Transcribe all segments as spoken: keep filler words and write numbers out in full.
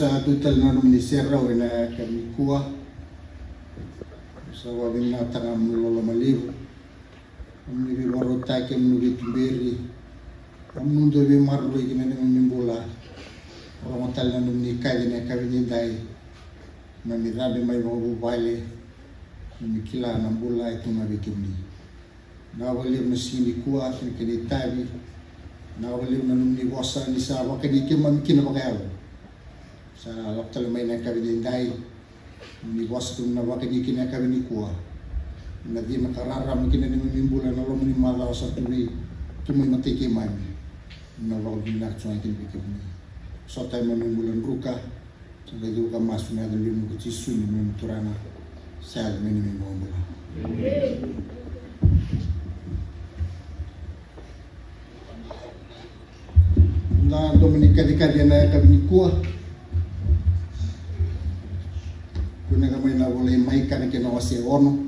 Sa tu tale na nomuni serau ena yakavi nikua. Sa vakavinavinakataka na nomuni loloma levu, nomuni veivakarautaki, nomuni veituberi, nomuni dau veimaroroi ki na neimami bula. Rogo tale na nomuni kaci ena yakavi nidai. Keimami cabe mai vakavuvale, keimami kila na bula e tu ga vei kemuni. Vinaka vakalevu na siga nikua kei na kena itavi. Vinaka vakalevu na nomuni vosa ni sa vakani keimami kina vakayalo. Sa lako tale mai na yakavi nidai. Nomuni vosa keimami na vakani kina yakavi nikua. Na cina ka rarama kina neimami bula ena loma ni macawa sa tu mai, tu mai matai keimami. Na vakavinavinaka tiko ga kina vei kemuni. Sota e neimami bula druka. Sa qai cuva ka masu ena yaca ni Luvena ko Jisu, neimami Turaga, sa yaco me neimami iVakabula. Na domo ni kacikaci ena yakavi nikua. Kune ga mai na ivola i Maika na kena wase e ono.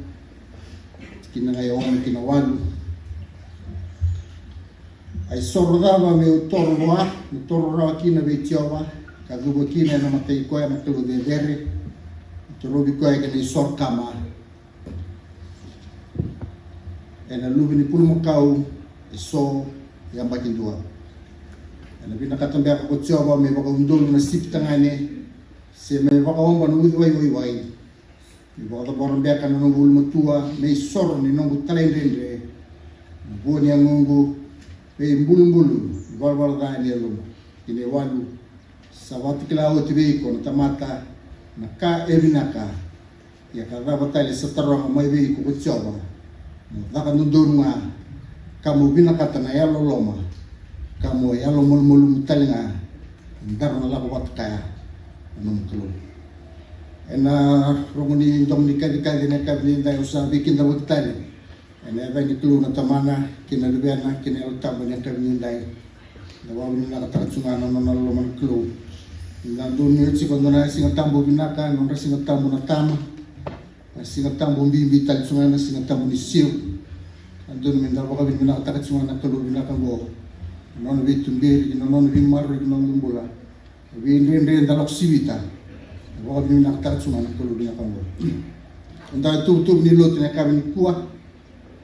Tikina ga e ono ki na walu. A isoro cava meu toro vua, meu toro rawa kina vei Jiova, ka cuva kina ena mata i koya na Kalou cecere, me torovi koya kei na isoro kama, ena luve ni pulumakau eso yabaki dua. Ena vinakata beka ko Jiova me vakaudolu na sipi tagane, se me vakaoba na uciwai waiwai? Me vakacabora beka na noqu ulumatua me isoro ni noqu talaidredre, na vua ni yagoqu, me ibulubulu ni valavala ca ni yaloqu? Kei na iwalu. Sa vakatakila oti vei iko na tamata na ka e vinaka. Ia ka cava tale sa taroga mai vei iko ko Jiova? Mo caka dodonu ga, ka mo vinakata na yalololoma, ka mo yalomalumalumu tale ga, daru na lako vata kaya na nomu Kalou. Ena rogo ni domo ni kacikaci ena yakavi nidai, au sa veikidavaki tale ena yaca ni Kalou na Tamana kei na Luvena kei na Yalo Tabu ena yakavi nidai. Da vakavinavinakataka tiko ga na nona loloma na Kalou. Da dau nuitaka tiko e dua na Siga Tabu vinaka, nodra Siga Tabu na tama. Na Siga Tabu bibi tale tiko ga na Siga Tabu ni Siu. Da dau nuitaka me da vakavinavinakataka tiko ga na Kalou vinaka oqo. Na nona veituberi, na nona veimaroroi ki na noda bula. Veidredre da lako sivita. Da vakavinavinakataka tiko ga na Kalou vinaka oqo. Da tuvatuva ni lotu ena yakavi nikua.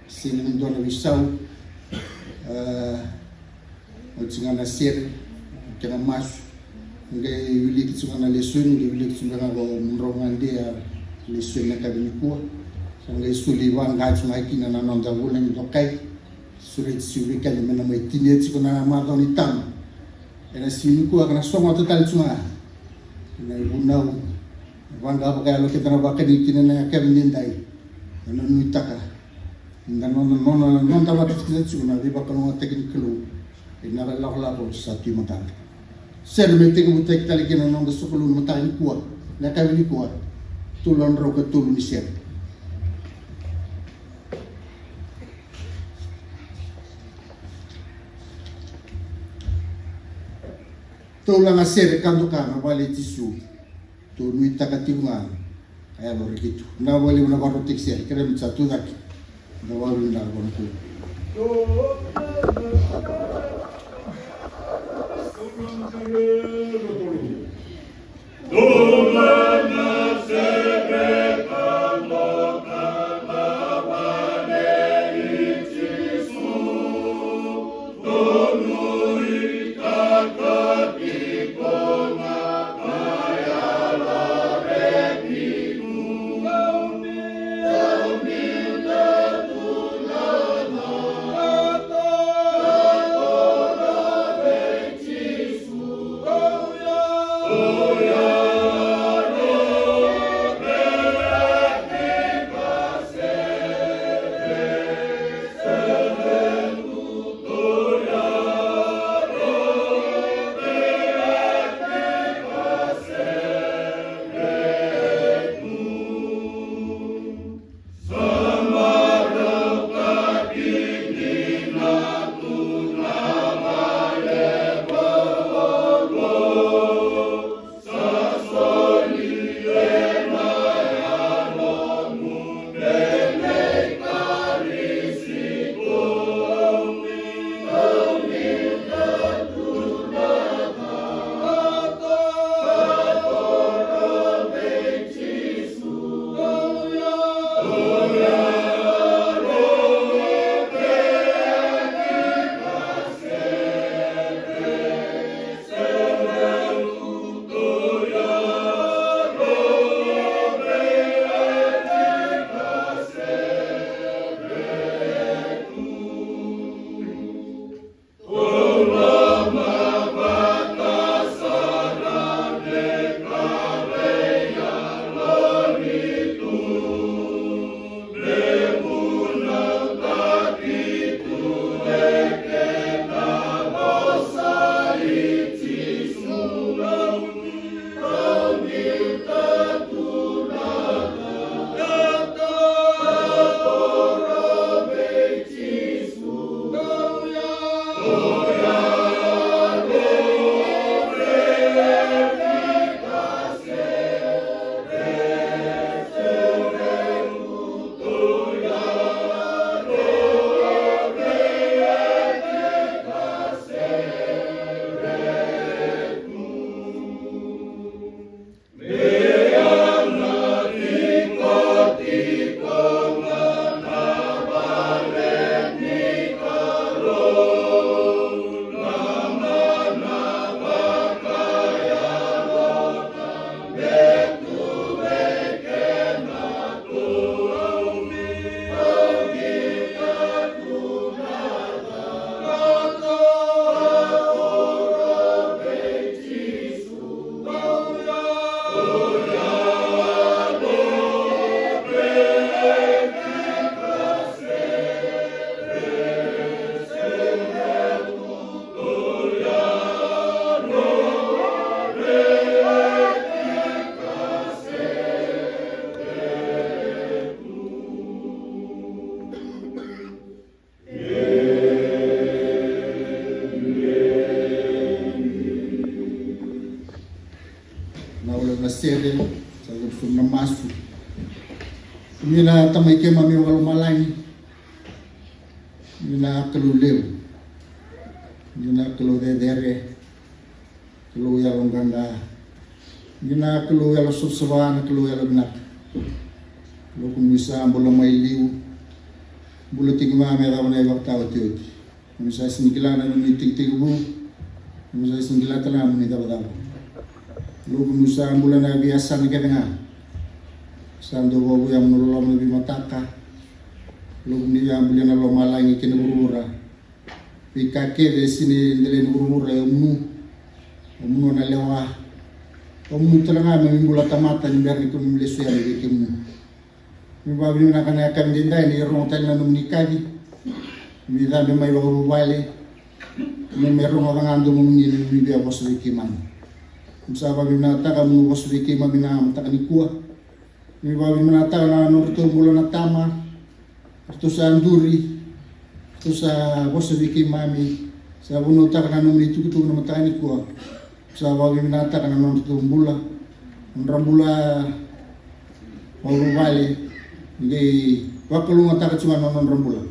Sega ni dua na veisau. Ah, oti ga na sere, kena masu. Qai wiliki tiko ga na lesoni, qai wiliki tiko ga ko mudrau ga dei a lesoni na yakavi nikua. Sa qai soli vaqa tiko ga kina na noda vula ni dokai. Sureti Siu vei keda me na mai tinia tiko na macawa ni tama. Ena siga nikua ka na sogota tale tiko ga na ivunau, na vaqa vakayalo keda na vakani kina ena yakavi nidai. Ena nuitaka. Da nona, nona, noda vakatikina tiko na veivakalougatataki ni Kalou ena ilakolako sa tu e matada. Sere me tekivutaki tale kina na noda sokalou ena mataka nikua, na yakavi nikua, tolu na drau ka tolu ni sere. Tou laga sere ka doka na vale i Jisu. Tou nuitaka tiko ga ka yalo reki tu. Na vale na varo teki sere kere mi sa tu cake. Na vale na varo tu. Na ule na sere, sa ule na masu. Ni na Tamai keimami vakalomalagi, ni na Kalou levu, ni na Kalou cecere, Kalou yalo qaqa, ni na Kalou yalo savasava, na Kalou yalo vinaka. Kalou keimami sa bula mai liu, bula tiko ga me yacova na ivakataotioti. Keimami sa sega ni kila na nomuni tekitekivu, keimami sa sega ni kila tale ga na nomuni cavacava. Kalou keimami sa bula na veiyasana kece ga. Sa dau vakavouya mo na loloma na veimataka. Kalou keimami sa bulia na lomalagi kei na vuravura. Veika kece e sega ni dela ni vuravura e omunu. Omunu na lewa. Omunu tale ga me mi bula tamata ni bera ni keimami lesu yani vei kemuni. Mi vakavinavinaka na yakavi edaidai ni rogo tale na nomuni kaci. Mi cabe mai vakavuvale. Me mi rogoca ga na domomuni ni mi via vosa vei keimami. Mi sa vakavinavinakataka mo vosa vei keimami na mataka nikua. Mi vakavinavinakataka na nodratou bula na tama. Ratou sa duri, ratou sa vosa vei keimami, sa vunautaka na nomuni tukutuku na mataka nikua. Sa vakavinavinakataka na nodratou bula, nodra bula vakavuvale, ni qai vakalougatataka tiko ga na nodra bula.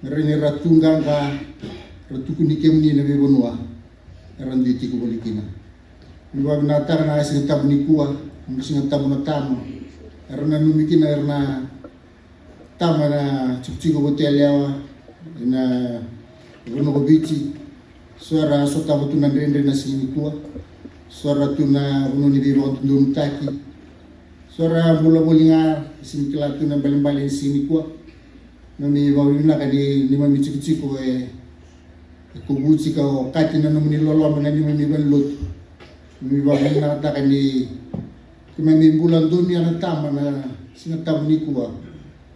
Me ra ni ra tu qaqa, ra tukuni kemuni na veivanua era dui tiko voli kina. Mi vakavinavinakataka na Siga Tabu nikua, na Siga Tabu na tama era nanumi kina era na tama ena tikotiko vou yalewa ena vanua ko Viti. So era sotava tu na dredre na siga nikua. So era tu na vanua ni veivakadodonutaki. So era bula voli ga, e sega ni kila tu na ibalebale ni siga nikua. Keimami vakavinavinaka ni neimami tikotiko e, e kovuti ka okati na nomuni loloma ena neimami valenilotu. Keimami vakavinavinakataka ni keimami bula donuya na tama na Siga Tabu nikua.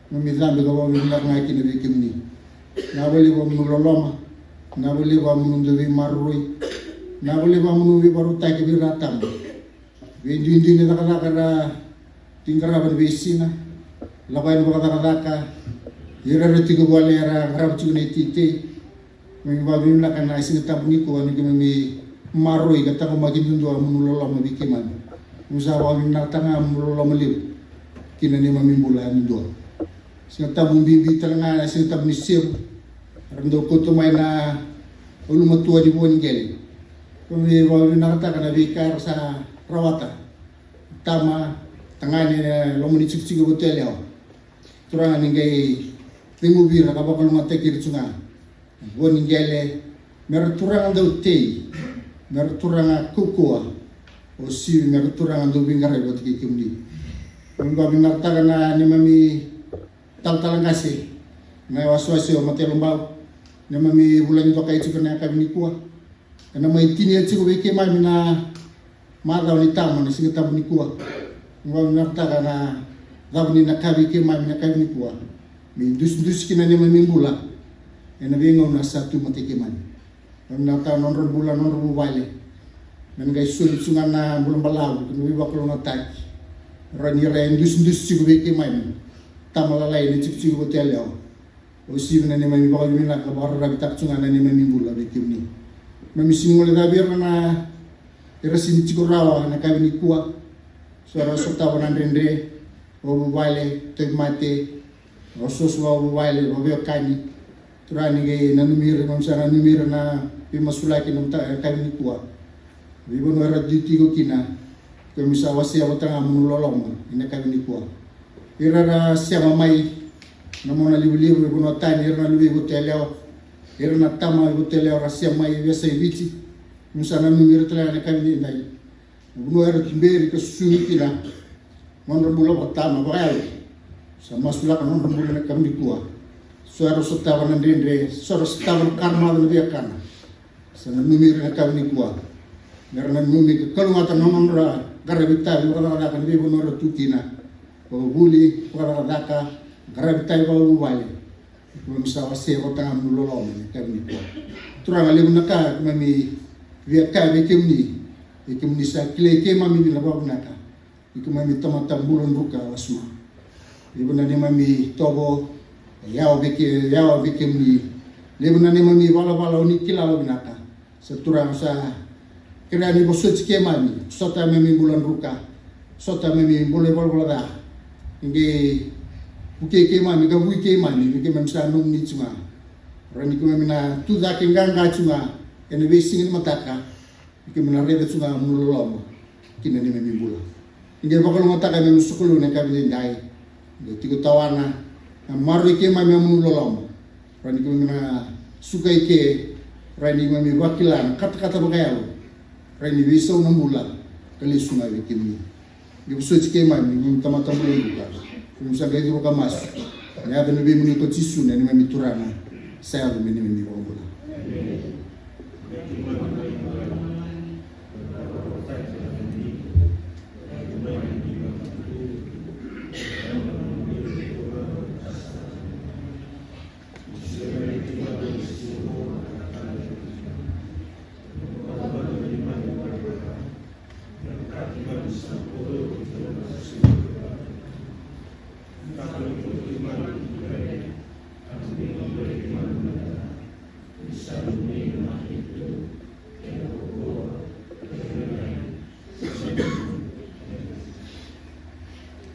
Keimami cabe ka vakavinavinaka ga kina vei kemuni. Vinaka vakalevu vua nomuni loloma. Vinaka vakalevu vua nomuni dau veimaroroi. Vinaka vakalevu vua nomuni veivakarautaki vei ira na tama. Veiduidui ni cakacaka era tiko qarava ena veisiga. Lako yani vakacakacaka. Ira era tiko vale era qarava tiko na iteitei. Keimami vakavinavinaka na Siga Tabu nikua ni keimami maroroi ka taqomaki duadua nomuni loloma vei keimami. Keimami sa vakavinavinakataka ga nomuni loloma levu ki na neimami bula yadudua. Siga Tabu bibi tale ga na Siga Tabu ni Sevu. Era dau kauta mai na ulumatua ni vua ni qele. Keimami vakavinavinakataka na veika era sa rawata. Tama, tagane, na loma ni tikotiko Vatuyalewa. Turaga, ni qai ceguvi ira ka vakalougatataki ira tu ga. Vua ni qele, me ra turaga dau tei, me ra turaga kaukauwa, o Sivi me ra turaga dau veiqaravi vata kei kemuni. Keimami vakavinavinakataka na neimami talatala qase, na wasewase o Mate Lobau, neimami vulagi dokai tiko ena yakavi nikua. Ena mai tinia tiko vei keimami na macawa ni tama na Siga Tabu nikua. Keimami vakavinavinakataka na cava ni na ka vei keimami na yakavi nikua. Me idusidusi kina neimami bula ena veigauna sa tu matai keimami. Keimami vakavinavinakataka na nodra bula, na nodra vuvale. Me na qai soli tu ga na bula balavu kei na veivakalougatataki. Rawa ni ra idusidusi tiko vei keimami. Tama lalai ena tikotiko Vatuyalewa. O Sivi, na neimami vakavinavinaka ka vakararavitaka tu ga na neimami bula vei kemuni. Keimami sega ni guilecavi ira na, era sega ni tiko rawa ena yakavi nikua. So era sotava na dredre, vakavuvale, tauvimate, osooso vakavuvale, vakaveiwekani. Turaga, ni qai nanumi ira, keimami sa nanumi ira na veimasulaki ena yakavi nikua. Veivanua era tu tiko kina, keimami sa wasea vata ga nomuni loloma ena yakavi nikua. Ira era sema mai na monalivaliva, veivanua tani, ira na luve i Vatuyalewa, ira na tama i Vatuyalewa era sema mai veiyasai Viti. Keimami sa nanumi ira tale ga ena yakavi nidai. Na vanua era tuberi ka susugi kina nodra bula vakatama, vakayalo. Sa masulaka nodra bula ena yakavi nikua. So era sotava na dredre, so era sotava na karamaca, na viakana. Sa nanumi ira ena yakavi nikua. Me ra nanumi ka kalougata na nodra qaravi tavi vakacakacaka ena veivanua era tu kina. Vakavuli, vakacakacaka, qaravi tavi vakavuvale. Keimami sa wasea vata ga nomuni loloma ena yakavi nikua. Turaga, levu na ka keimami via kaya vei kemuni. Ia kemuni sa kilai keimami dina vakavinaka. Ni keimami tamata bula druka wasoma. Levu na neimami itovo e yawa vei ke, yawa vei kemuni. Levu na neimami ivalavala o ni kila vakavinaka. Sa Turaga, sa kerea ni vosoti keimami, sota na neimami bula druka, sota na neimami bula ivalavala ca. Ni qai vukei keimami ka vui keimami ni keimami sa nomuni tu ga. Rawa ni keimami na tucake qaqa tu ga ena veisiga ni mataka. Ni keimami na raica tu ga nomuni loloma ki na neimami bula. Ni qai vakalougatataka na neimami sokalou ena yakavi nidai. Ni qai tiko tawana na maroroi keimami na nomuni loloma. Rawa ni keimami na suka i ke, rawa ni keimami vakila na katakata vakayalo. Rawa ni veisau na bula ka lesu ga vei kemuni. Ni vosoti keimami, neimami tamata bula druka. Keimami sa qai curu ka masu ena yaca ni veivanua ko Jisu, na neimami Turaga, sa yaco me neimami iVakabula.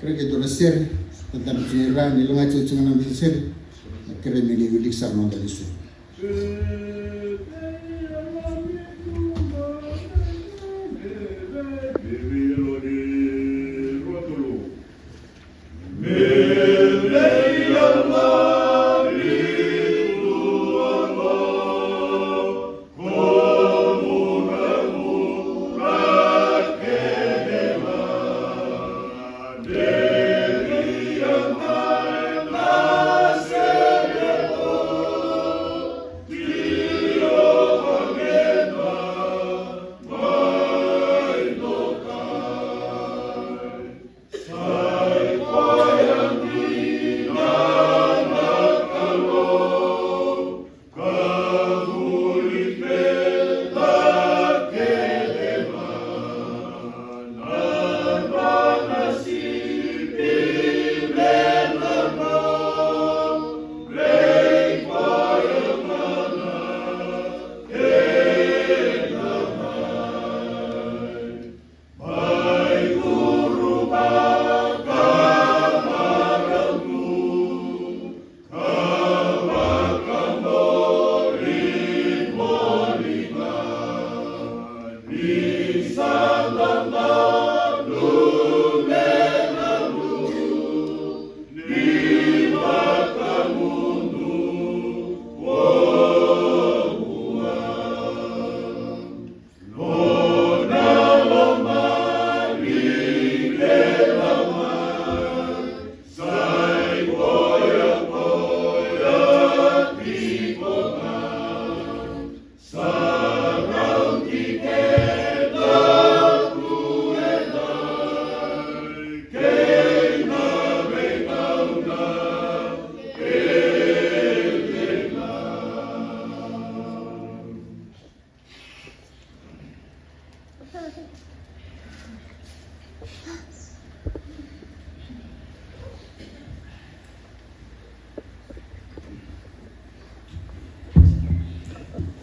Kerei ke dua na sere, na dabe tiko ni ra, ni lagati tiko na dabe tiko ni sere, na kerei me ni wiliki sara na noda lesu.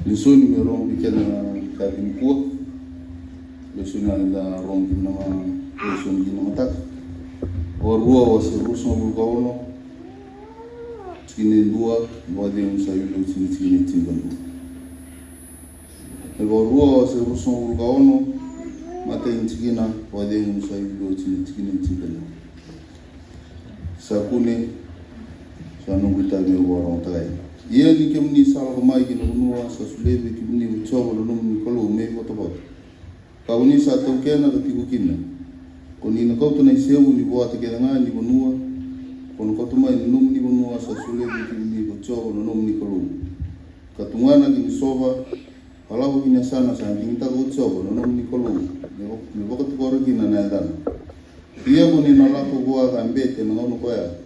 Lesoni me rogo vei keda na yakavi nikua. Lesoni eda rogo kina na lesoni kina na mataka. Vakarua wase ruasagavulu ka ono, tikina e dua, vakacegu sa vili oti na tikina e tinikadua. E vakarua wase ruasagavulu ka ono, matai ni tikina, vakacegu sa vili oti na tikina e tinikadua. Sa kune, sa noqu itavi meu vakarogotaka yani. Ia ni kemuni sa lako mai ki na vanua sa solia vei kemuni ko Jiova na nomuni Kalou me ivotavota, ka ko ni sa taukena ka tiko kina, ko ni na kauta na isevu ni vuata kece ga ni vanua ko na kauta mai na nomuni vanua sa solia vei kemuni ko Jiova na nomuni Kalou, ka tugana ki na sova, ka lako ki na yasana sa digitaka ko Jiova na nomuni Kalou me vak-, me vakatikora kina na yacana. Ia ko ni na lako vua ka bete ena gauna koya,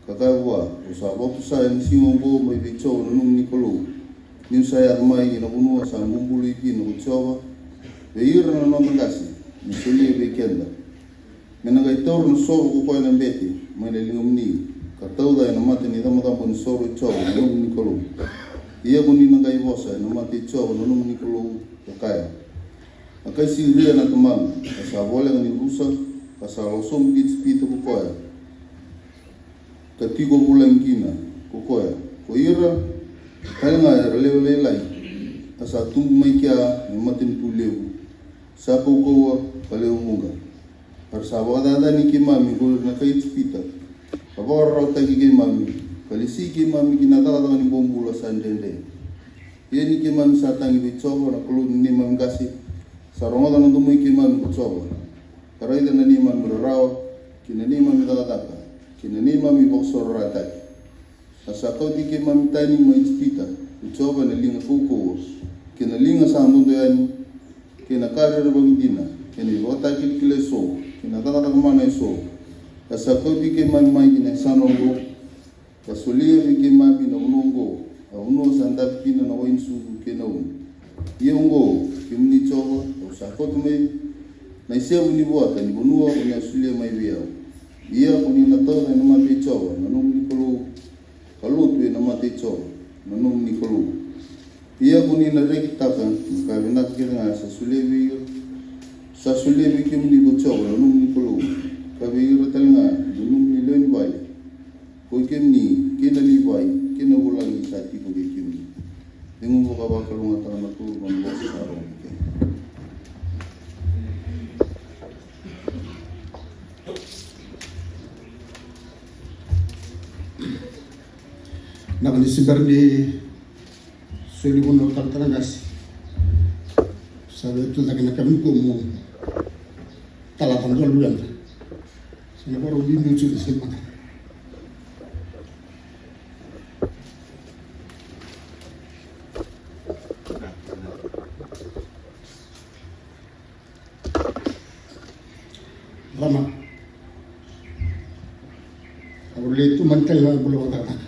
ka kaya vua, au sa vakatusa ena siga oqo mai vei Jiova na nomuni Kalou, niu sa yaco mai ki na vanua sa bubului kina ko Jiova vei ira na noda qase me solia vei keda, me na qai taura na sova ko koya na bete mai na ligamuni, ka tauca ena mata ni cabocabo ni soro i Jiova na nomuni Kalou. Ia ko ni na qai vosa ena mata i Jiova na nomuni Kalou, ka kaya, a kai Siria na tamamu, ka sa voleka ni rusa, ka sa lako sobu ki Ijipita ko koya, ka tiko vulagi kina ko koya. Ko ira tale ga era lewe lailai, ka sa tubu mai kea me matanitu levu, sa kaukauwa ka lewe vuqa. A ra sa vakacacani keimami ko ira na kai Ijipita, ka vakararawataki keimami, ka lesi keimami ki na cakacaka ni bobula sa dredre. Ia ni keimami sa tagi vei Jiova na Kalou ni neimami qase, sa rogoca na domo i keimami ko Jiova, ka raica na neimami rarawa, kei na neimami cakacaka, kei na neimami vakasaurarataki. A sa kauti keimami tani mai Ijipita ko Jiova ena liga kaukauwa, kei na liga sa dodo yani, kei na ka rerevaki dina, kei na ivakatakilakila eso, kei na cakacaka mana eso. A sa kauti keimami mai ki na yasana oqo, ka solia vei keimami na vanua oqo, a vanua sa dabe kina na wai ni sucu kei na umi. Ia oqo, kemuni Jiova, au sa kauta mai na isevu ni vuata ni vanua ko ni a solia mai vei au. Ia ko ni na tauca ena mata i Jiova na nomuni Kalou, ka lotu ena mata i Jiova na nomuni Kalou. Ia ko ni na rekitaka na ka vinaka kece ga sa solia vei ira, sa solia vei kemuni ko Jiova na nomuni Kalou, ka vei ira tale ga na nomuni lewe ni vale, ko i kemuni kei na Livai kei na vulagi sa tiko vei kemuni. Cegu vakavakalougatataka na Kalou na nona vosa sa rogo vei keda. Na ka ni sibera ni soli vanua talatala qase. Sa vei tu cake na ka vei komu. Talatala dua luvena. Sa na varo vei biu tu se mata. Rama. Au lai tu mani tale na bula vakacakacaka.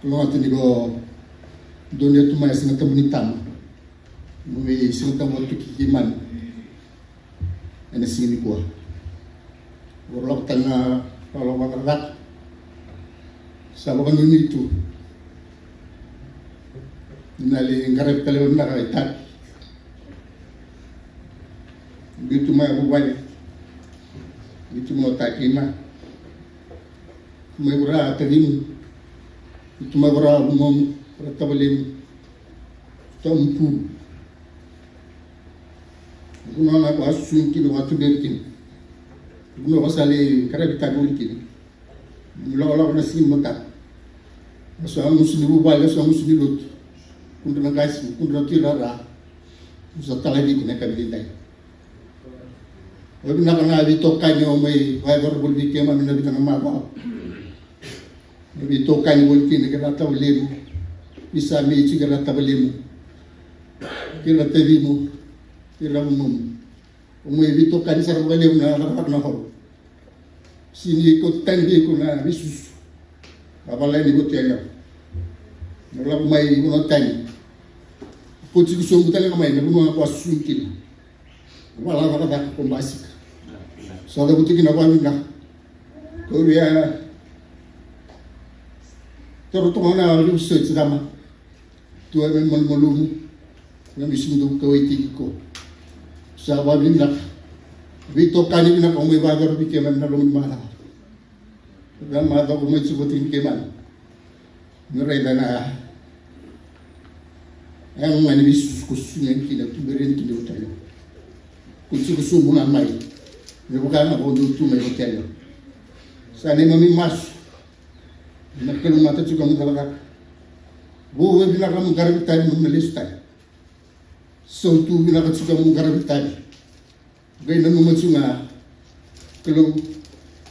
Kalougata ni ko donuya tu mai e Siga Tabu ni tama. Mo vei Siga Tabu vatuki keimami ena siga nikua. Au lako tale na lako vakacakacaka. Sa vakanuinui tu ni na lai qaravi tale vinaka itavi. Biu tu mai a vuvale. Biu tu mai o takina. Mai vura tacimu. Biu tu mai vura vugomu. Vura tavalemu. Tamupu. Vanua ga ko a susugi kina, ko a tuberi kina. Vanua ko sa lai qaravi itavi voli kina. Ni lakolako na siga ni mataka. Eso a gusu ni vuvale, eso a gusu ni lotu. Kudra na qase, kudra na tuirara. Gusu a talavi kina ka vili dai. O vinaka na veitokani o mai vakayaco voli vei keimami na vica na macawa. Na veitokani voli kina kei ra tavalemu. Ni sa mei tiko kei ra tavalemu. Kei ra tacimu. Kei ra vugomu. O mai veitokani sara vakalevu na cakacaka na horo. Sini kauta tani vei iko na veisusu. Ka vala yani voti yani. Na lako mai i vanua tani. Ko tiko sobu tale ga mai na vanua ko a susugi kina. Na vala cakacaka ko basika. Sa cavuti kina vakavinaka. Ko via toro toka na liu soti cama. Tu e me malumalumu. Na mi sumdu ka waitiki ko. Sa vakavinaka. Veitokani vinaka o mai vakaro vei keimami na loma ni macawa. Ka macawa ko mai tiko tiko keimami. Me raica na yago ga ni veisusu ko susu ga kina, tuberi yani kina o tani. Ko tiko sobu ga mai. Me vaka ga ko dou tu mai o tani. Sa neimami masu. Na Kalou mata tiko mu cakacaka. Vo vinaka mu qaravi tani, mu na lesu tani. Sautu vinaka tiko mu qaravi tani. Qai nanuma tiko ga, Kalou,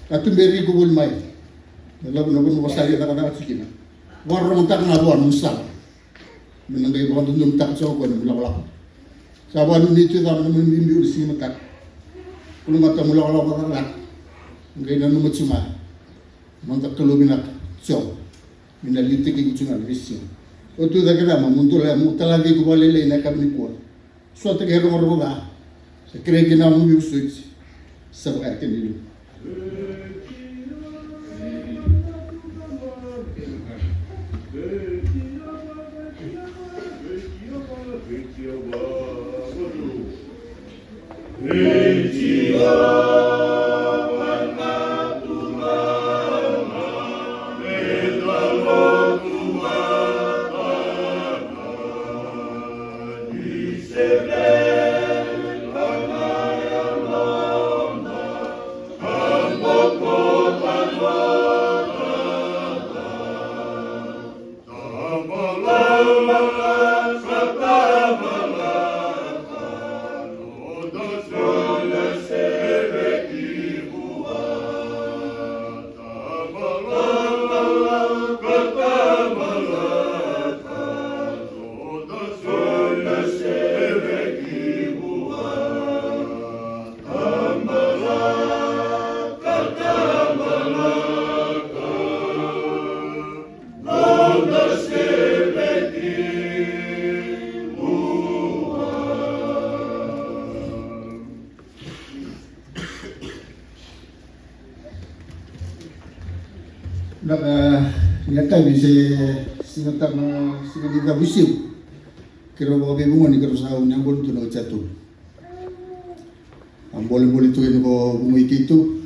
ka tuberi iko voli mai. Na lavo na vanua ko sa cakacaka tiko kina. Vakarogotaka ga vua na nomu sala. Me na qai vakadodonutaka tiko o koya na nomu lakolako. Sa vakanuni tu e cava na nomu bibi uri siga mataka. Kalou mata mu lakolako cakacaka. Qai nanuma tiko ga. Noda Kalou vinaka, Jiova. Me na liutaki iko tiko ga na veisiga. O tu cake cama, mu dole, mu talaci iko vakalailai na yakavi nikua. Sota kei rogorogo ca. Sa kerei kina mu veivusuti. Sa vaka kina liu. Na ka ni a tavi se siga tama, siga ni cavu i Sivu. Keirau vakaveivugoni, keirau sa uni yaqona tu na wati yatu. A bolebole tu ena ko vumui keitou.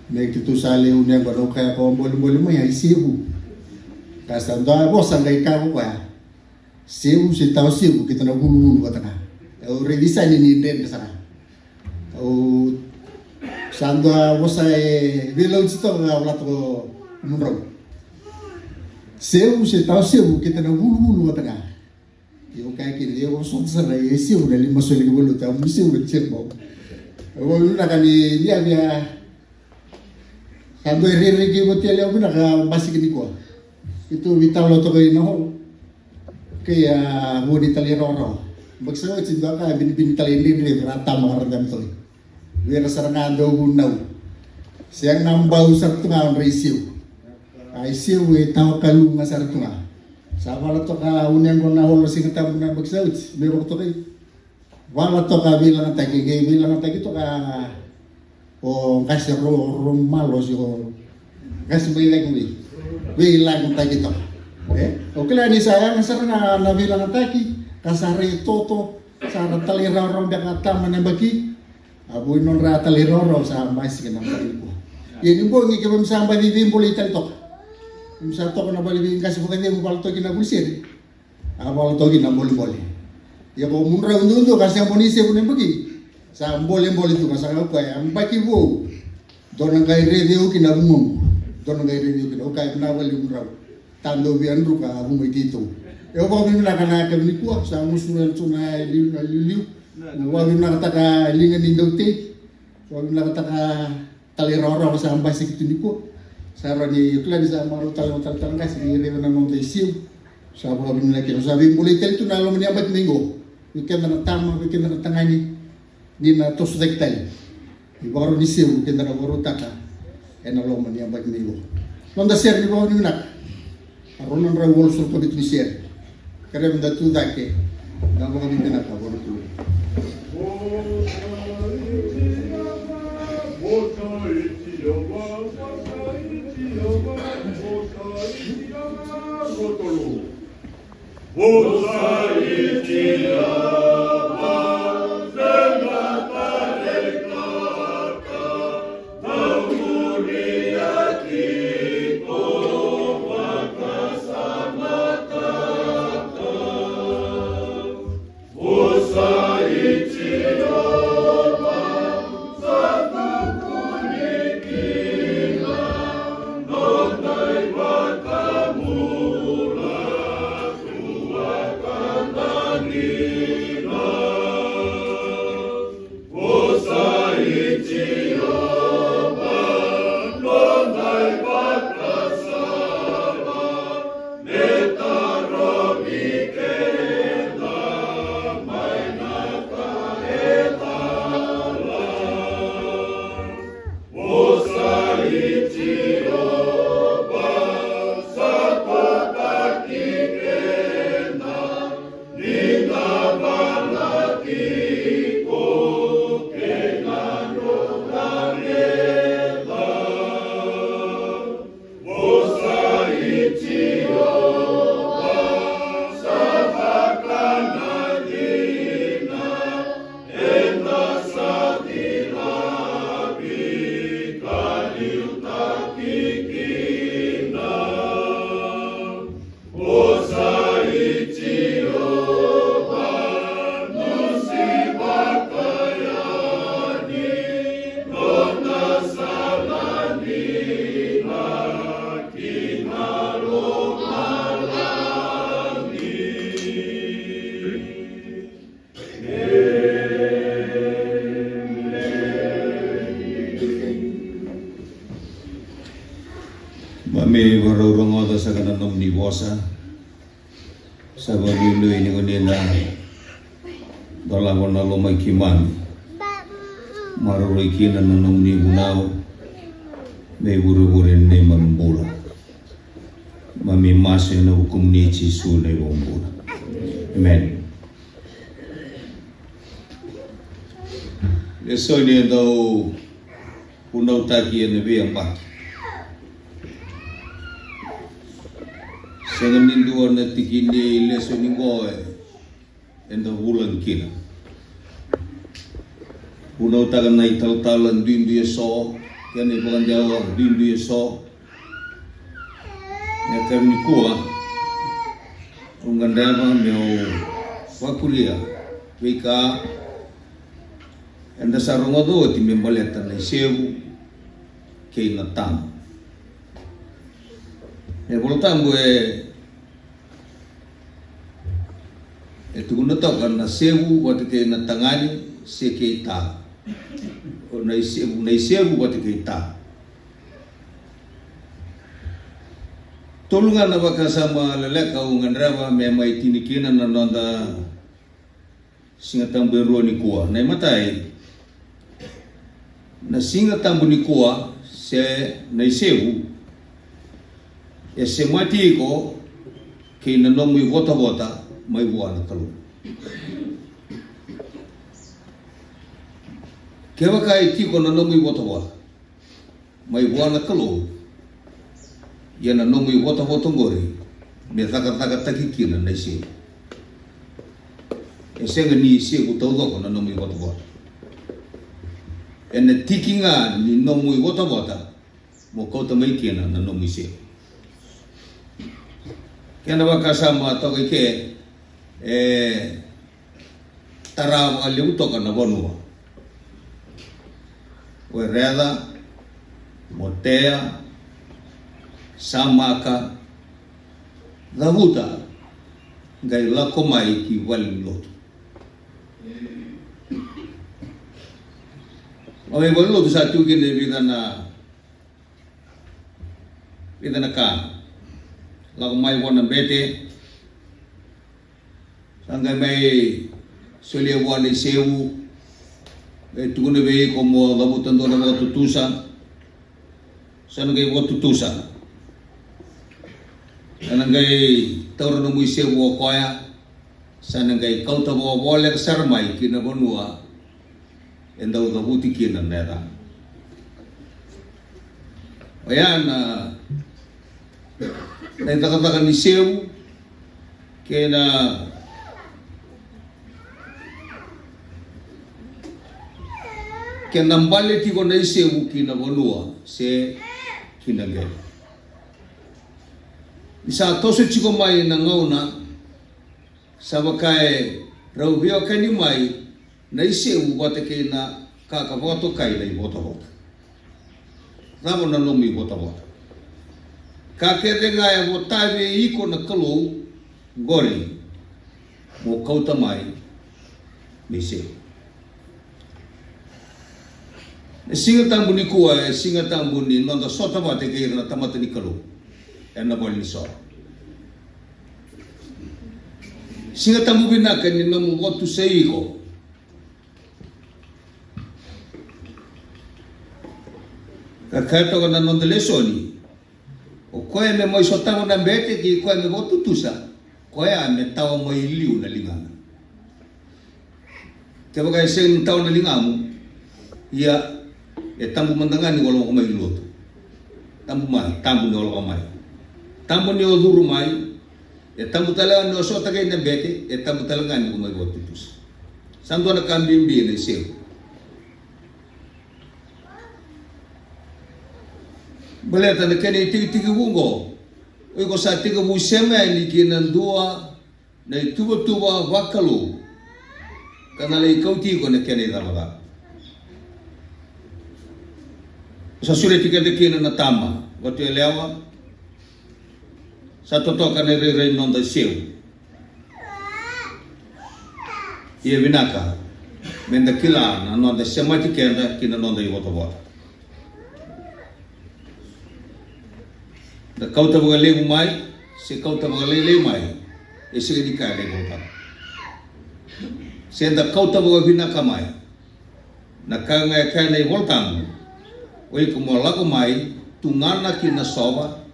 Me keitou sa lewe uni yaqona, au kaya ko a bolebole mai a i Sivu. Ka sa dua vosa qai kaya ko koya. Sevu se tawa sevu, keitou na vuluvulu vata ga. Au raici sara ni dredre sara. Au sa dua vosa e veilauti toka ga, au lako mudrau. Sevu se tawa sevu, keitou na vuluvulu vata ga. Io, kaya kina, io, vosota sara, e sevu na lima soli ki valuta, au sevu na sevu. Au vinaka ni, ni a via. Sa dua e rereki voti yale au vinaka basika nikua. Keitou veitalanoa toka i na holo. Kei a vua ni talairawarawa. Baki sa oti dua ka binibini talai dredre ra tama ka ra dami toka. Vei ira sara ga dau vunau. Sega na bau sara tu ga o dra i Sivu. A i Sivu e tawa kalu ga sara tu ga. Sa vala toka uni yaqona na holo Siga Tabu na baki sa oti. Me vaka toka i. Vala toka veilagataki, qai veilagataki toka o qase ro, ro malo se o qase mai laki vei. Veilagataki toka. E? O kila ni sa yaga sara na, na veilagataki, ka sa rai toto, sa ra talairawarawa beka tama na yabaki, a vua i nodra talairawarawa sa basika na yabaki nikua. Ia ni bogi keimami sa baci veibolei tale toka. Keimami sa toka na vale vei qase vakacegu, vala toka na vulisere. A vala toka na bolebole. Ia ko mudrau duadua ka se boni sevu na yabaki. Sa bolebole tu ka sa kau koya, yabaki vou. Dua na qai raici au kina vugoqu. Dua na qai raici au kina. Au kaya vinaka vakalevu mudrau. Tadau vei Adru ka vumui keitou. Au vakavinavinaka na yakavi nikua, sa gusu mai tu na liuliu, na liuliu. Au vakavinavinakataka liga ni dautei. Au vakavinavinakataka talairawarawa sa basika tu nikua. Sa rawa ni kila ni sa marau tale na talatala qase ni raica na noda i Sivu. Sa vakavinavinaka kina, sa veibolei tale tu na loma ni yabaki mai qo. Vei keda na tama, vei keda na tagane, ni na toso cake tale. Ni vakarau ni Sivu, keda na vakarautaka ena loma ni yabaki mai qo. Noda sere ni vakavinavinaka. A rua na drau walusagavulu ka vitu ni sere. Kerea meda tu cake. Da vakavinavinaka vua na Kalou. Keimami vakarau rogoca saka na nomuni vosa. Sa vakanuinui ni ko ni na dolava na loma i keimami. Maroroi kina na nomuni vunau me ivurevure ni neimami bula. Keimami masu ena vukumuni Jisu na iVakabula. Emeni. Lesoni e dau vunautaki ena veiyabaki. Sega ni dua na tiki ni lesoni qo e, eda vulagi kina. Vunautaka na italatala duidui eso kei na ivakadewa duidui eso. Na yakavi nikua au gadreva meu vakuria veika eda sa rogoca oti me baleta na isevu kei na tabu. Na iVolatabu e, e tukuna toka na sevu vata kei na tagane se kei ta. O na isevu, na isevu vata kei ta. Tolu ga na vakasama leleka au gadreva me mai tini kina na noda Siga Tabu e rua nikua. Na imatai, na Siga Tabu nikua se na isevu e semati iko kei na nomu ivotavota mai vua na Kalou. Kevaka e tiko na nomu ivotavota mai vua na Kalou, ia na nomu ivotavota oqori me cakacakataki kina na isevu. E sega ni isevu taucoko na nomu ivotavota. Ena tiki ga ni nomu ivotavota mo kauta mai kina na nomu isevu. Kena vakasama toka i ke, e tara vakalevu toka na vanua. Wereca, motea, samaka, cavuta, qai lako mai ki valenilotu. Mai valenilotu sa tu kina e vica na, vica na ka. Lako mai vua na bete, sa qai mai solia vua na isevu, qai tukuna vei iko mo cavuta dua na vakatutusa. Sa na qai vakatutusa. Ena qai taura nomu isevu o koya, sa na qai kauta vakavoleka sara mai ki na vanua e dau cavuti kina na yacana. Oya na, na icakacaka ni sevu kei na, kei na bale tiko na isevu ki na vanua se ki na qele. Ni sa toso tiko mai na gauna, sa vaka e rau veiwekani mai na isevu vata kei na ka ka vakatokai na ivotavota. Cava na nomu ivotavota? Ka kece ga e vota vei iko na Kalou, qori mo kauta mai me isevu. E Siga Tabu nikua, e Siga Tabu ni noda sota vata kei ira na tamata ni Kalou ena vale ni soro. Siga Tabu vinaka ni nomu vakatusai iko. Ka kaya toka na noda lesoni, o koya me mai sotava na bete kei koya me vakatutusa, koya me tawa mai liu na ligana. Kevaka e sega ni tawa na ligamu, ia e tabu mada ga ni o lako mai lotu. Tabu mai, tabu ni o lako mai. Tabu ni o curu mai, e tabu tale ga ni o sota kei na bete, e tabu tale ga ni o mai vakatutusa. Sa dua na ka bibi na isevu. Baleta na kena itekitekivu oqo, o iko sa tekivu sema yani ki na dua na ituvatuva vakalou ka na lai kauti iko na kena icavacava. Sa sureti keda kina na tama, vatu yalewa, sa totoka na irairai ni noda isevu. Ia vinaka meda kila na noda semati keda ki na noda ivotavota. Da kauta vakalevu mai se kauta vakalailai mai, e sega ni kaya na iVolatabu. Se da kauta vakavinaka mai, na ka ga e kaya na iVolatabu, o iko mo lako mai, tugana ki na sova,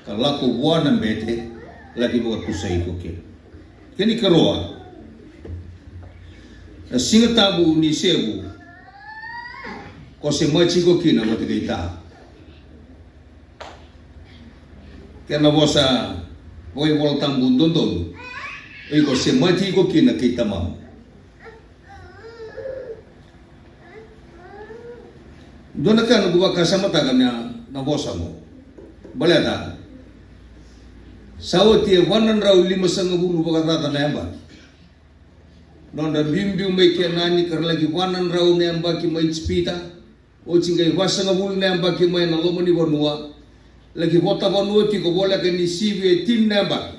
ka lako vua na bete, laki vakatusai iko kina. Kena ikarua, na Siga Tabu ni sevu, ko semati iko kina vata kei Ta. Kena vosa vakaiVolatabu dodonu, o iko semati iko kina kei Tamamu. Dua na ka noqu vakasamataka na, na vosa oqo. Baleta sa oti e va na drau limasagavulu vakacaca na yabaki. Nodra biubiu mai Kenani ka ra laki va na drau na yabaki mai Ijipita. Oti qai vasagavulu na yabaki mai na loma ni vanua. Laki vota vanua tiko voleka ni sivi e tini na yabaki.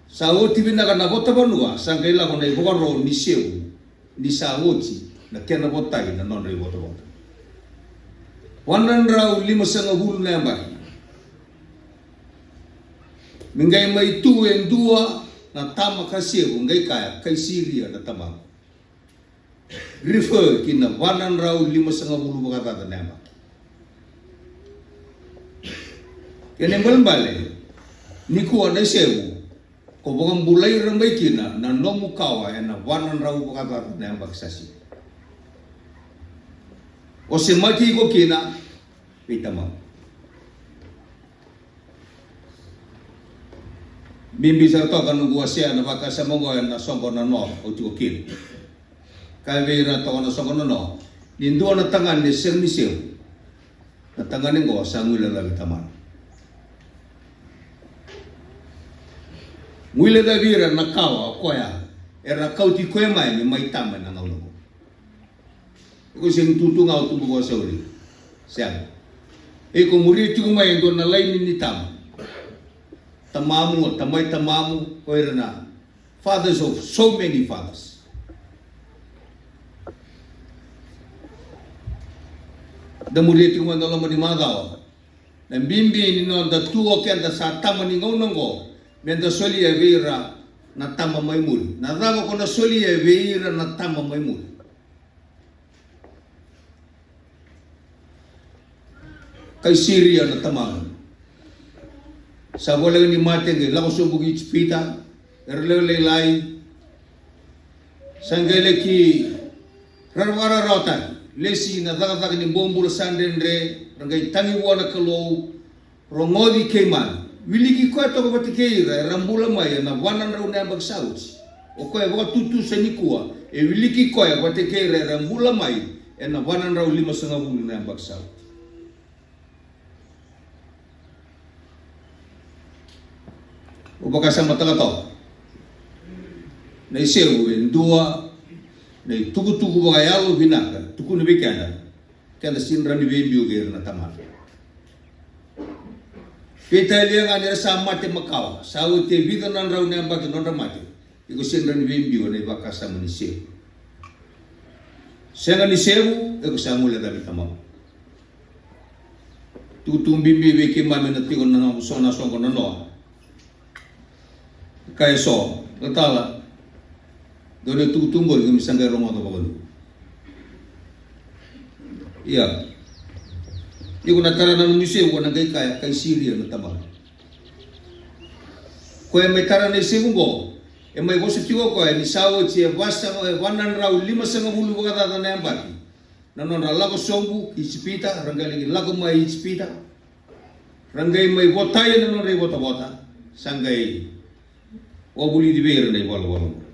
Sa oti vinaka na vota vanua, sa qai lako na ivakaro ni sevu, ni sa oti na kena votaki na nodra ivotavota. Va na drau limasagavulu na yabaki. Me qai mai tu e dua na tama ka sevu, qai kaya, kai Siria na tamamu. Refer ki na va na drau limasagavulu vakacaca na yabaki. Kena ibalebale, nikua na isevu, ko vakabulai ira mai kina na nomu kawa ena va na drau vakacaca na yabaki sa sivi. O semati iko kina vei Tamamu. Bibi sara toka noqu wasea na vakasama oqo ena soqo na noa au tiko kina. Kaya vei ira toka na soqo na noa, ni dua na tagane sega ni sevu, na tagane oqo sa guilecavi tamana. Guilecavi ira na kawa o koya era kauti koya mai me mai tama ena gauna oqo. Iko sega ni tutu ga o tubu vakasauri. Sega. Iko muria tiko mai e dua na laini ni tama. Tamamu, o tamai tamamu, o ira na fathers of so many fathers. Da muria tiko mai na loma ni macawa. Na bibi ni noda tu o keda sa tama ni gauna oqo, meda solia vei ira na tama mai muri. Na cava ko na solia vei ira na tama mai muri? Kai Siria na tamamu. Sa voleka ni mate qai lako sobu ki Ijipita, era lewe lailai. Sa qai laki rarawa, rarawa tani, lesi na cakacaka ni bobula sa dredre, ra qai tagi vua na Kalou, rogoci keimami. Wiliki koya toka vata kei ira era bula mai ena va na drau na yabaki sa oti. O koya e vakatutusa nikua, e wiliki koya vata kei ira era bula mai ena va na drau limasagavulu na yabaki sa oti. O vakasamataka toka. Na isevu e dua na itukutuku vakayalo vinaka, tukuna vei keda, keda sega ni rawa ni veibiu kei ira na tamata. Veitalia ga ni ra sa mate makawa, sa oti e vica na drau na yabaki nodra mate, iko sega ni rawa ni veibiu ena ivakasama ni sevu. Sega ni sevu, iko sa guilecavi tamau. Tukutuku bibi vei keimami na tiko na noqu so na soqo na noa. Kaya eso na tala. Dua na itukutuku qori keimami sa qai rogoca vakaluvu. Ia, ni ko na tara na nomu isevu, ko na qai kaya, kai Siria na tamata. Koya e mai tara na isevu qo, e mai vosa tiko o koya ni sa oti e vasa, e va na drau limasagavulu vakacaca na yabaki na nodra lako sobu ki Ijipita, ra qai laki lako mai Ijipita. Ra qai mai votai ena nodra ivotavota, sa qai vakavulici vei ira na ivalavala.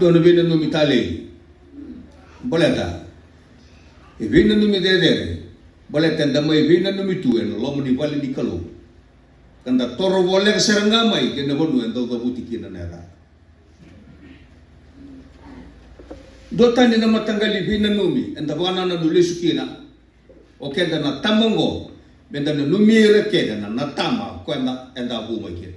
Dua na veinanumi talei. Baleta e veinanumi cecere, baleta eda mai veinanumi tu ena loma ni vale ni Kalou, ka da toro voleka sara ga mai ki na vanua e dau cavuti kina na yacana. Dua tani na mataqali veinanumi eda vakanananu lesu kina, o keda na tama oqo, meda nanumi ira kece na, na tama ko eda, eda a vu mai kina.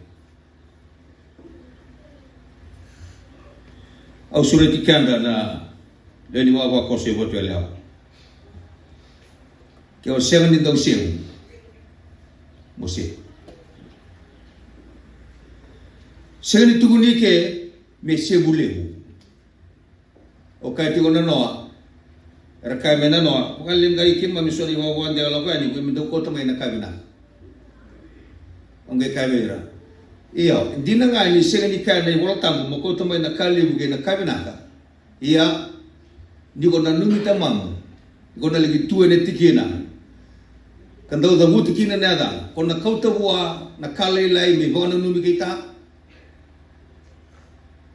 Au sureti keda na lewe ni vavakoso e Vatuelewa. Ke o sega ni dau sevu, mo sevu. Sega ni tukuni ke me sevu levu. O kaya tiko na noa, era kaya mai na noa, vakaleqai keimami so na ivavakoso, lako yani, me dau kauta mai na ka vinaka. O qai kaya vei ira, io, dina ga ni sega ni kaya na iVola Tabu mo kauta mai na ka levu kei na ka vinaka. Ia, ni ko nanumi tamamu, ni ko na laki tu ena tikina, ka dau cavuti kina na yacana, ko na kauta vua na ka lailai me ivakananumi kei ta.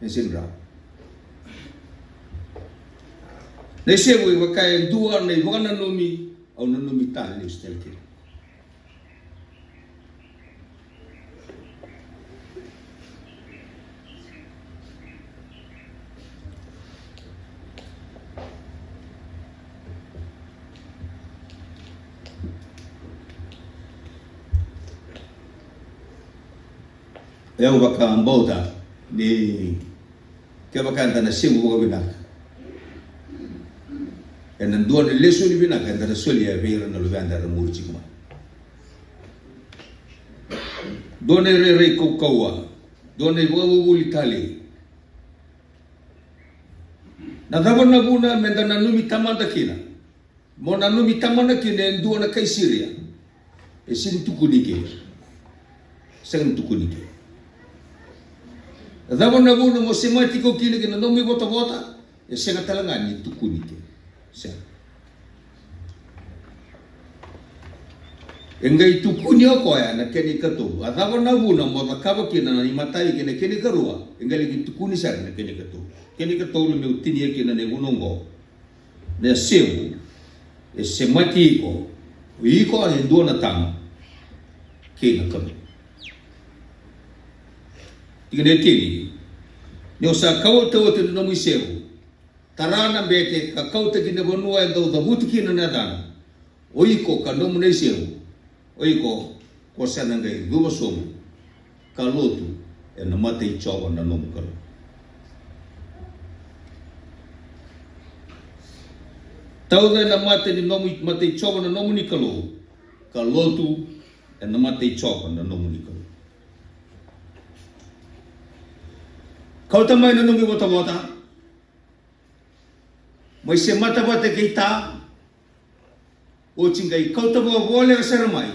E sega ni rawa. Na isevu e vaka e dua na ivakananumi au nanumi tale ni style kina. E au vakabauta ni kevaka eda na sevu vakavinaka, ena dua na lesoni vinaka eda na solia vei ira na luveda era muri tiko mai. Dua na irairai kaukauwa, dua na ivakavuvuli talei. Na cava na vuna meda nanumi tamada kina? Mo nanumi tamana kina e dua na kai Siria. E sega ni tukuni ke. Sega ni tukuni ke. Cava na vuna mo semati iko kina ki na nomu ivotavota? E sega tale ga ni tukuni ke. Sega. E qai tukuni o koya na kena ikatolu. A cava na vuna mo cakava kina na imatai kei na kena ikarua? E qai laki tukuni sara na kena ikatolu. Kena ikatolu meu tinia kina na ivunau oqo. Na sevu e semati iko, o iko e dua na tama kei na Kalou. Tikina e tini. Ni o sa kauta oti na nomu isevu, tara na bete ka kauta ki na vanua e dau cavuti kina na yacana, o iko ka nomu na isevu, o iko ko sa na qai cuva sobu ka lotu ena mata i Jiova na nomu Kalou. Tauca ena mata ni nomu, mata i Jiova na nomuni Kalou, ka lotu ena mata i Jiova na nomuni Kalou. Kauta mai na nomu ivotavota, mai semata vata kei ta, Oti qai kauta vakavoleka sara mai,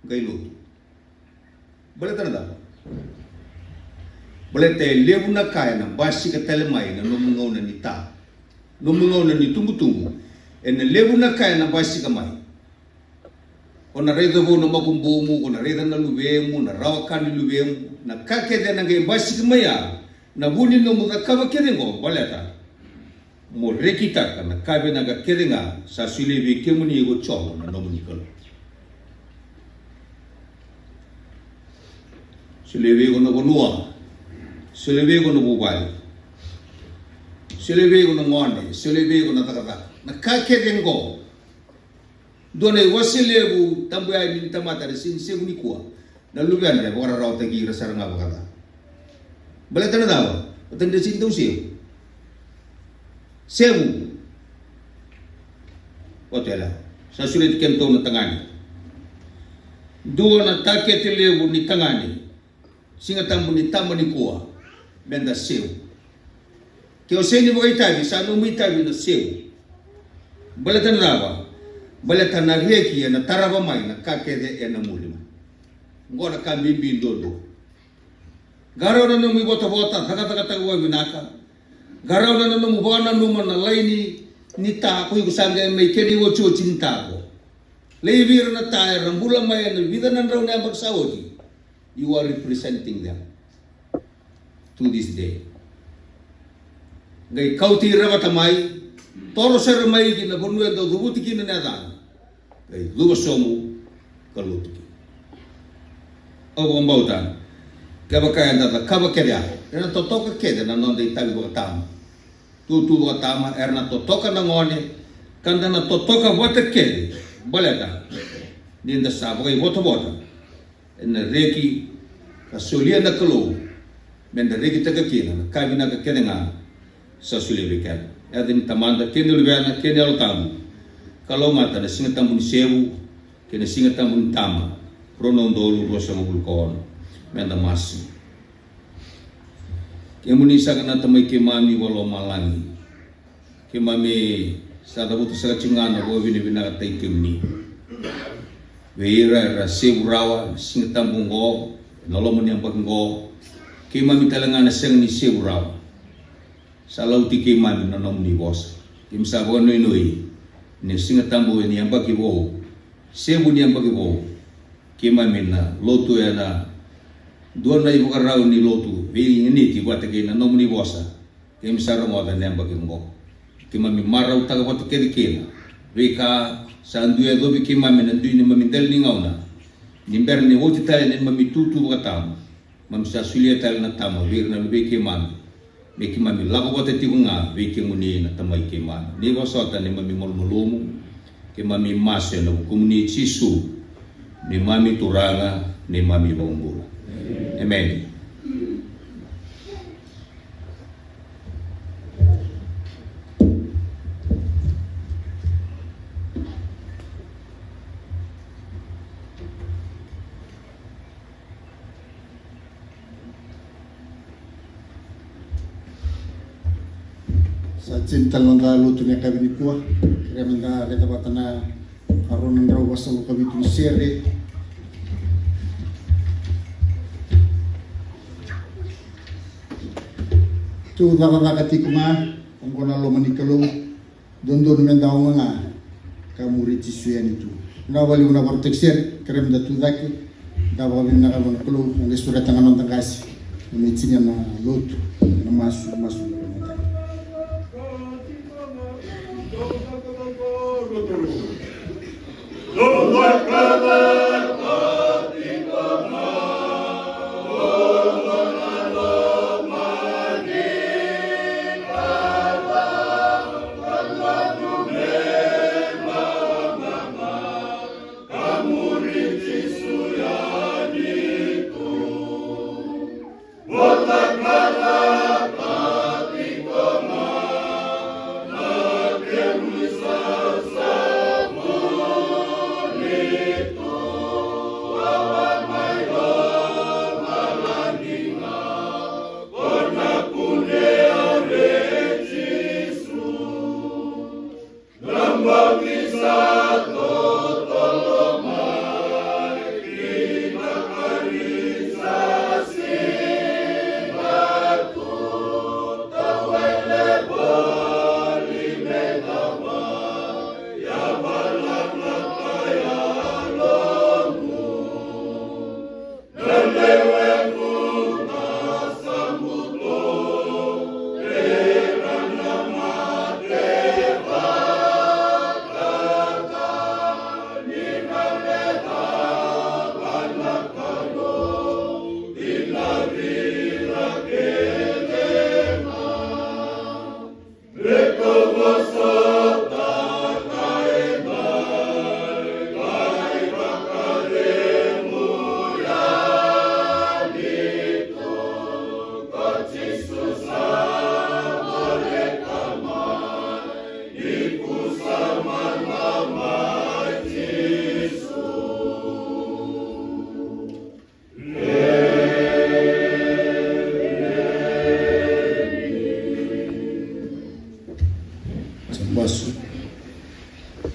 qai lotu. Baleta na cava? Baleta e levu na ka ena basika tale mai na nomu gauna ni ta, nomu gauna ni tubutubu. Ena levu na ka ena basika mai. Ko na raica vou na makubumu, ko na raica na luvemu, na rawa ka ni luvemu, na ka kece ena qai basika mai ya, na vu ni nomu cakava kece qo, baleta mo rekitaka na ka vinaka kece ga sa solia vei kemuni ko Jiova na nomuni Kalou. Solia vei iko na vanua, solia vei iko na vuvale, solia vei iko na gone, solia vei iko na cakacaka. Na ka kece qo. Dua na iwase levu tabu yani ni tamata era sega ni sevu nikua. Na luvena e vakararawataki ira sara ga vakaca. Baleta na cava? Baleta ni ra sega ni dau sevu. Sevu. Oti yala. Sa sureti kedatou na tagane. Dua na takete levu ni tagane. Siga Tabu ni tama nikua, meda sevu. Ke o sega ni vakaitavi, sa nomu itavi na sevu. Baleta na cava? Baleta na reki ena tarava mai na ka kece ena muri mai. Qo na ka bibi duadua. Qarauna na nomu ivotavota, cakacakataka vakavinaka. Qarauna na nomu vakananuma na laini ni ta ko iko sa qai mai kena iotioti ni ta qo. Laivi ira na ta era bula mai ena vica na drau na yabaki sa oti. You are representing them to this day. Qai kauti ira vata mai, toro sara mai ki na vanua e dau cavuti kina na yacana. Qai cuva sobu ka lotu kina. Au vakabauta, kevaka eda cakava kece ya, ena totoka kece na noda itavi vakatama. Tutu vakatama, era na totoka na gone, ka da na totoka vata kece, baleta ni da sa vakaivotavota ena reki ka solia na Kalou, meda rekitaka kina na ka vinaka kece ga sa solia vei keda. Yaca ni Tamada kei na Luvena kei na Yalo Tabu. Kalougata na Siga Tabu ni sevu kei na Siga Tabu ni tama, rua na udolu ruasagavulu ka ono. Meda masu. Kemuni saka na Tamai keimami vakalomalagi. Keimami sa cavuta saka tiko ga na vakavinavinakataki kemuni vei ira era sevu rawa na Siga Tabu oqo, na loma ni yabaki oqo. Keimami tale ga na sega ni sevu rawa, sa lauti keimami na nomuni vosa. Keimami sa vakanuinui ni Siga Tabu ni yabaki vou, sevu ni yabaki vou, keimami na lotu ena dua na ivakarau ni lotu veiganiti vata kei na nomuni vosa. Keimami sa rogoca na yabaki oqo. Keimami marautaka vata kece kina veika sa dui yacovi keimami na dui neimami dela ni gauna. Ni bera ni oti tale na neimami tutu vakatama, keimami sa solia tale na tama vei ira na luvei keimami, me keimami lako vata tiko ga vei kemuni na Tamai keimami. Ni vosota neimami malumalumu. Keimami masu ena vukumuni Jisu, neimami Turaga, neimami iVakabula. Emeni. Sa tini tale na noda lotu na yakavi nikua. Kerea meda raica vata na karua na drau vasagavulu ka vitu ni sere. Tu cakacaka tiko ga, oqo na loma ni Kalou. Dodonu meda oga ga ka muri Jisu yani tu. Na valevu na varautaki sere, kerea meda tu cake, da vakavinaka vua na Kalou, na qai sureta ga na noda qase. Na me tini na lotu, na masu, masu.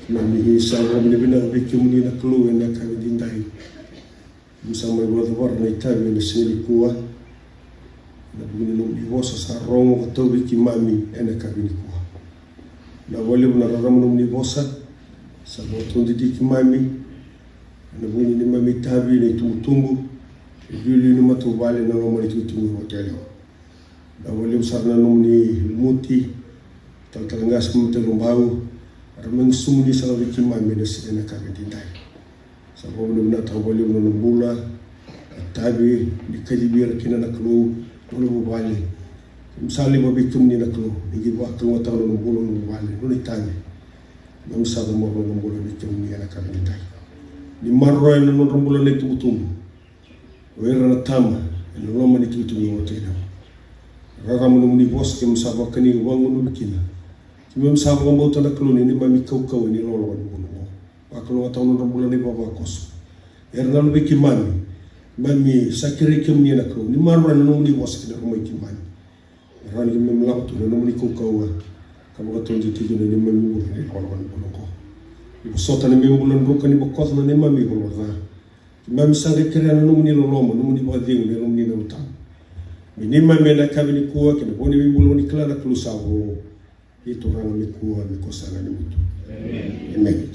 Keimami sa vakavinavinaka vei kemuni na Kalou ena yakavi edaidai. Keimami sa mai vakacavara na itavi ena siga nikua ena vuku ni nomuni vosa sa rogo ka tauvi keimami ena yakavi nikua. Vinaka vakalevu na rarama ni nomuni vosa sa vakataudeitaki keimami ena vuku ni neimami itavi, na itubutubu, iliuliu ni matavuvale, na loma ni itubutubu vakayalewa. Vinaka vakalevu sara na nomuni lumuti, talatala qase, mataivalu, era mai gusumuni sara vei keimami ena siga, ena yakavi edaidai. Sa vakavinavinakataka vakalevu na nona bula, na itavi ni kacivi ira kina na Kalou, na nona vuvale. Keimami sa laiva vei kemuni na Kalou, ni qai vakalougatataka na nona bula, na nona vuvale, na nona itavi. Keimami sa cabora na nona bula vei kemuni ena yakavi edaidai. Ni maroroya na nodra bula na itubutubu, o ira na tama ena loma ni itubutubu vakayalewa. Rarama ni nomuni vosa keimami sa vakani ka vagunuvi kina. Keimami sa vakabauta na Kalou ni neimami kaukauwa ena ilakolako ni bula oqo. Vakalougatataka na nodra bula na ivavakoso. Era na luvei keimami. Keimami sa kerei kemuni na Kalou ni maroroya na nomuni vosa kina, rarama vei keimami. Rawa ni keimami lako tu ena nomuni kaukauwa ka vakataudeitaki na neimami bula ena ilakolako ni bula oqo. Ni vosota na neimami bula druka, ni bokoca na neimami ivalavala ca. Keimami sa qai kerea na nomuni loloma, nomuni vakacegu, na nomuni Yalo Tabu me neimami ena yakavi nikua kei na vo ni veibula, ni kila na Kalou sa vo. Ni Turaga, me kua, me kua sara ga ni mutu. Emeni.